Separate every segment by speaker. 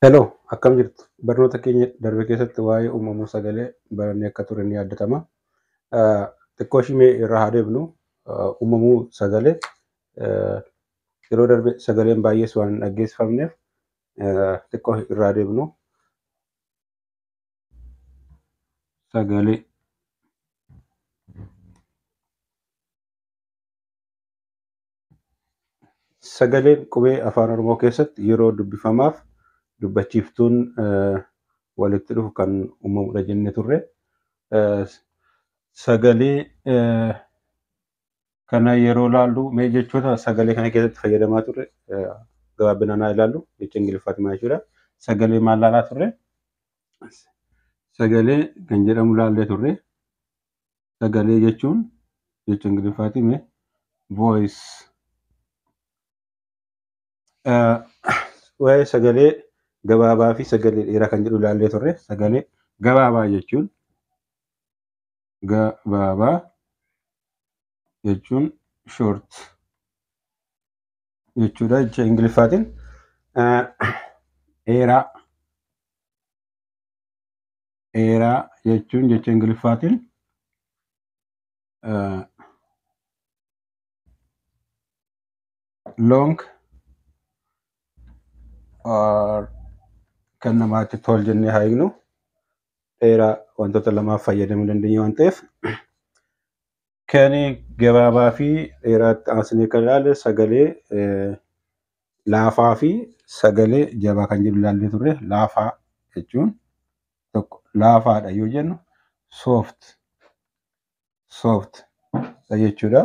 Speaker 1: Hello, akkam jirtu? Barnoota keenya darbe keessatti waa'ee uumamuu sagalee barannee akka ture ni yaadatama. Xiqqoo ishee irraa haa deebinu. Uumamuu sagalee yeroo darbe sagaleen baay'ees waan hin dhaggeessifamneef xiqqoo irraa deebinu. Sagalee Sagaleen qubee afaan Oromoo keessatti yeroo dubbifamaaf dubbachiiftuun walitti dhufu kan uumamudha jennee turre. Sagalee kana yeroo laallu mee jechoota sagalee kana keessatti fayyadamaa turre gabaabinaan haa ilaallu, jecha Ingiliffaatti maal jechuudha. Sagalee maal laalaa turre? Sagalee kan jedhamu laallee turre. Sagalee jechuun jecha Ingiliffaatti mee voice. Waa'ee sagalee gabaabaa fi sagalee dheeraa kan jedhu ilaallee turre. Sagalee gabaabaa jechuun short jechuudha jecha Ingiliffaatiin. Dheeraa dheeraa jechuun jecha Ingiliffaatiin long or kan namaatti tol jennee haa hiiknu. Dheeraa wantoota lamaaf fayyadamuu dandeenya waan ta'eef. Kan gabaabaa fi dheeraatti aansinee kan ilaalle sagalee laafaa fi sagalee jabaa kan jedhu ilaallee turre. Laafaa jechuun tokko laafaadha yoo jennu soft soft jechuudha.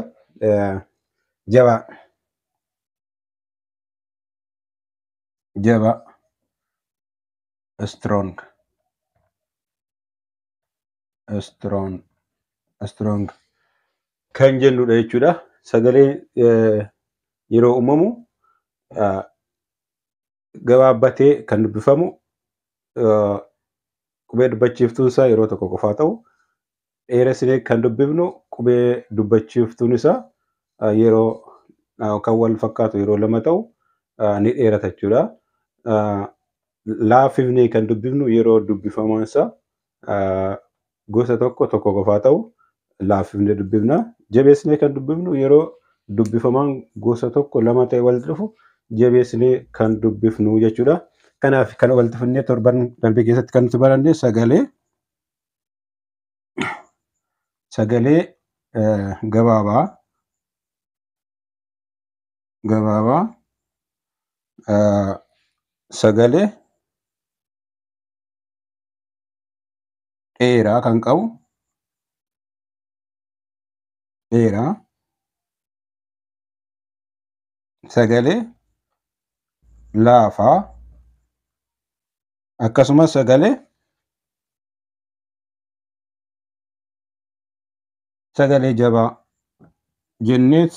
Speaker 1: Jabaa jabaa strong strong strong kan jennudha jechuudha. Sagalee yeroo uumamu gabaabbatee kan dubbifamu qubee dubbachiiftuun isaa yeroo tokko qofaa ta'u, dheeressinee kan dubbifnu qubee dubbachiiftuun isaa yeroo kan wal fakkaatu yeroo lama ta'u ni dheerata jechuudha. Laaffifnee kan dubbifnu yeroo dubbifamaan isaa gosa tokko tokko qofaa ta'u laaffifnee dubbifna. Jabeessinee kan dubbifnu yeroo dubbifamaan gosa tokko lama ta'e walitti dhufu jabeessinee kan dubbifnu jechuudha. Kanaaf kan walitti fidnee torban darbe keessatti kan nuti baranne sagalee gabaabaa gabaabaa sagalee dheeraa kan qabu dheeraa sagalee laafaa akkasumas sagalee jabaa jenneet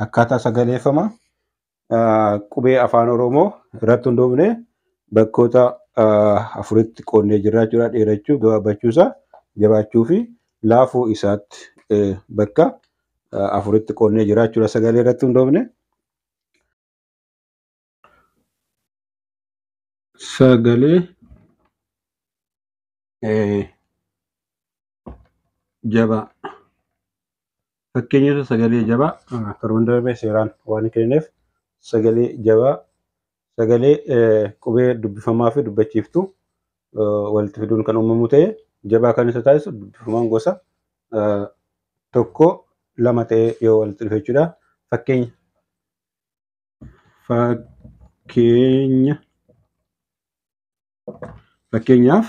Speaker 1: akkaataa sagaleeffama qubee afaan Oromoo irratti hundoofne bakkoota afuritti qoodnee jirra jechuudha. Dheerachuu, gabaabbachuu isaa, jabaachuu fi laafuu isaatti bakka afuritti qoodnee jirra jechuudha sagalee irratti hundoofne. Sagalee jabaa. Fakkeenyota sagalee jabaa torban darbe seeraan waan hin kennineef sagalee jabaa sagalee qubee dubbifamaa fi dubbachiiftuu walitti fiduun kan uumamu ta'e jabaa kan isa taasisu dubbifamaan gosa tokko lama ta'e yoo walitti dhufe jechuudha. Fakkeenya fakkeenyaaf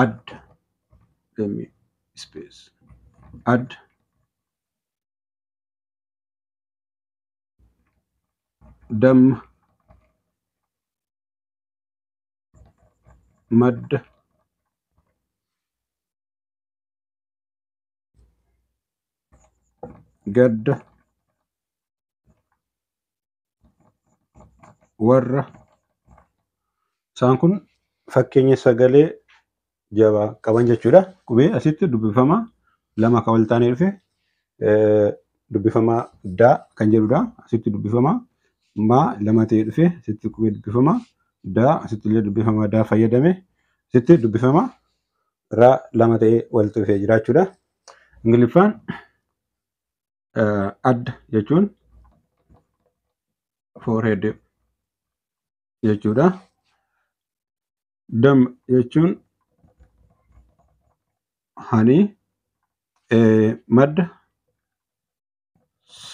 Speaker 1: adda let me space adda damma madda gadda warra. Isaan kun fakkeenya sagalee jabaa qaban jechuudha. Qubee asitti dubbifama lama kan wal taanee dhufe dubbifamaa daa kan jedhudha. Asitti dubbifamaa maa lama ta'ee dhufe, asitti qubee dubbifamaa daa, asitti illee dubbifamaa daa fayyadame, asitti dubbifamaa raa lama ta'ee walitti dhufee jira jechuudha. Ingiliffaan adda jechuun forehead jechuudha. Damma jechuun honey, madda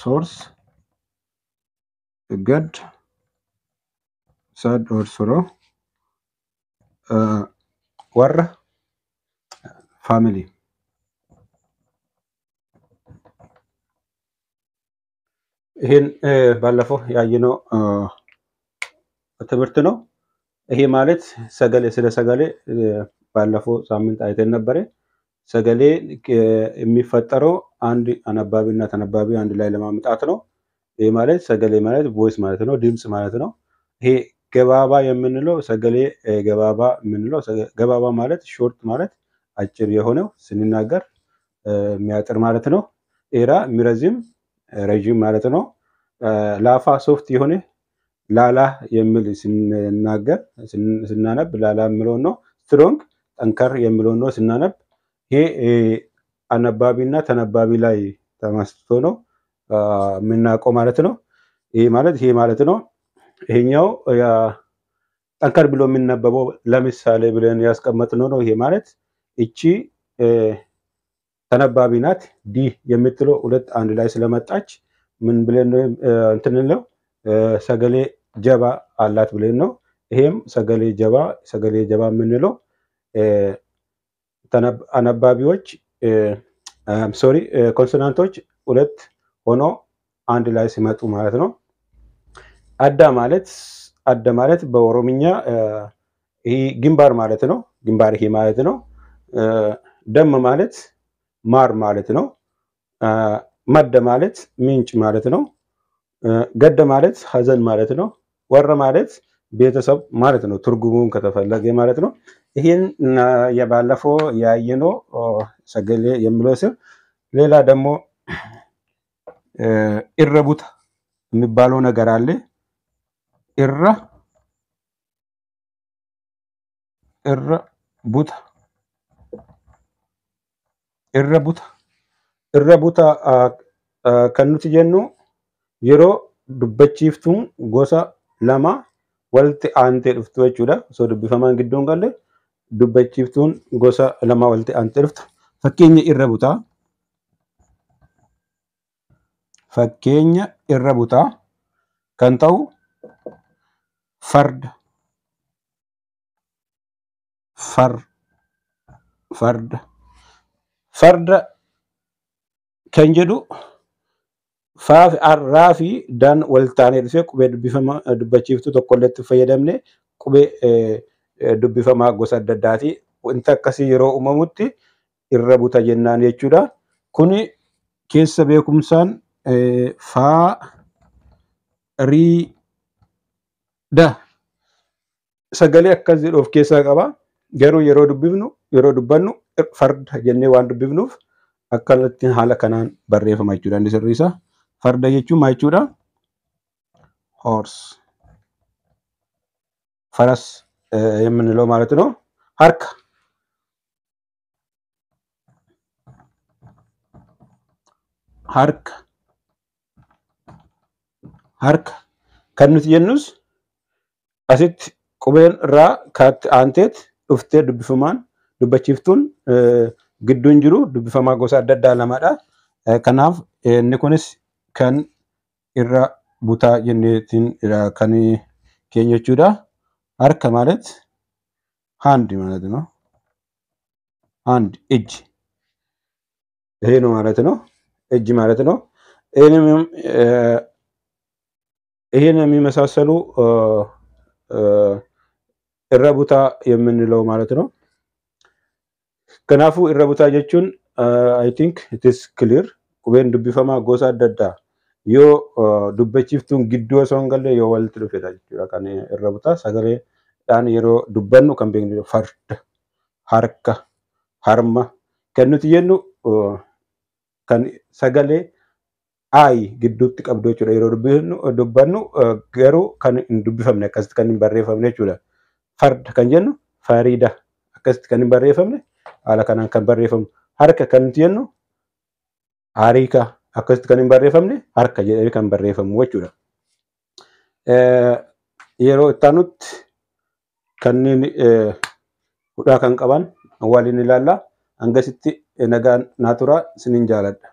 Speaker 1: source, gadda sad or sorrow, warra family. ይህን ባለፈው ያየነው ትምህርት ነው። ይሄ ማለት sagalee፣ ስለ sagalee ባለፈው ሳምንት አይተን ነበረ። Sagalee የሚፈጠረው አንድ አነባቢ እና ተነባቢ አንድ ላይ ለማምጣት ነው። ይሄ ማለት sagalee ማለት voice ማለት ነው፣ ድምፅ ማለት ነው። ይሄ gabaabaa የምንለው sagalee gabaabaa የምንለው gabaabaa ማለት short ማለት አጭር የሆነው ስንናገር የሚያጥር ማለት ነው። Dheeraa የሚረዝም ረዥም ማለት ነው። Laafaa soft የሆነ ላላ የሚል ስንናገር ስናነብ ላላ የሚለውን ነው። Strong ጠንከር የሚለውን ነው ስናነብ። ይሄ አነባቢና ተነባቢ ላይ ተመስርቶ ነው የምናውቀው ማለት ነው። ይሄ ማለት ነው። ይሄኛው ጠንከር ብሎ የሚነበበው ለምሳሌ ብለን ያስቀመጥነው ነው። ይሄ ማለት እቺ ተነባቢ ናት። D የምትለው ሁለት አንድ ላይ ስለመጣች ምን ብለን ነው እንትን ነው sagalee jabaa አላት ብለን ነው። ይሄም sagalee jabaa የምንለው አነባቢዎች sorry consonant ኦች ሁለት ሆኖ አንድ ላይ ሲመጡ ማለት ነው። Adda ማለት በኦሮምኛ ይሄ ግንባር ማለት ነው። ግንባር ይሄ ማለት ነው። Damma ማለት ማር ማለት ነው። Madda ማለት ምንጭ ማለት ነው። Gadda ማለት ሀዘን ማለት ነው። Warra ማለት ቤተሰብ ማለት ነው። ትርጉሙን ከተፈለገ ማለት ነው። ይህን የባለፈው ያየነው sagalee የሚለው ስም። ሌላ ደግሞ irra buta የሚባለው ነገር አለ። Irra buta irra buta irra buta kan nuti jennu yeroo dubbachiiftuun gosa lama walitti aantee dhuftu jechuudha. Osoo dubbifamaan gidduu hin galle dubbachiiftuun gosa lama walitti aantee dhuftu. Fakkeenya irra butaa. Fakkeenya irra butaa kan ta'u farda farda farda kan jedhu faa fi arraa fi daan wal taanee dhufee qubee dubbifama dubbachiiftuu tokkollee itti fayyadamne qubee dubbifamaa gosa adda addaati. Wanta akkasii yeroo uumamutti irra buta jennaan jechuudha. Kuni keessa beekumsaan faa rii da sagalee akkas jedhu of keessaa qaba. Garuu yeroo dubbifnu yeroo dubbannu farda jennee waan dubbifnuuf akkanatti haala kanaan barreeffama jechuudha. Inni sirriisa. Farda jechuun maal jechuudha? Horse ፈረስ የምንለው ማለት ነው። Harka harka harka kan nuti jennus asitti qubeen irraa kaatti aanteet dhuftee dubbifamaan dubbachiiftuun gidduun jiru dubbifamaa gosa adda addaa lamadha. Kanaaf inni kunis kan irra butaa jenneetiin kan keenya jechuudha. Harka ማለት hand ማለት ነው። Hand እጅ ይሄ ነው ማለት ነው። እጅ ማለት ነው። ይሄን የሚመሳሰሉ irra butaa የምንለው ማለት ነው። Kanaafuu irra butaa jechuun I think it is clear. Qubeen dubbifamaa gosa adda addaa yoo dubbachiiftuun gidduu osoo hin galle yoo walitti dhufedha jechuudha. Kan irra butaa sagaleedhaan yeroo dubbannu kan beeknu farda, harka, harma kan nuti jennu kan sagalee I gidduutti qabdu jechuudha. Yeroo dubbannu garuu kan hin dubbifamne, akkasitti kan hin barreeffamne jechuudha. Farda kan jennu fariida, akkasitti kan hin barreeffamne, haala kanaan kan barreeffamu. Harka kan nuti jennu hariika, akkasitti kan hin barreeffamne, harka jedhamee kan barreeffamu jechuudha. Yeroo itti aanutti kanneen hudhaa kan qaban waliin ilaalla. Hangasitti nagaan naa turaa, isinin jaaladha.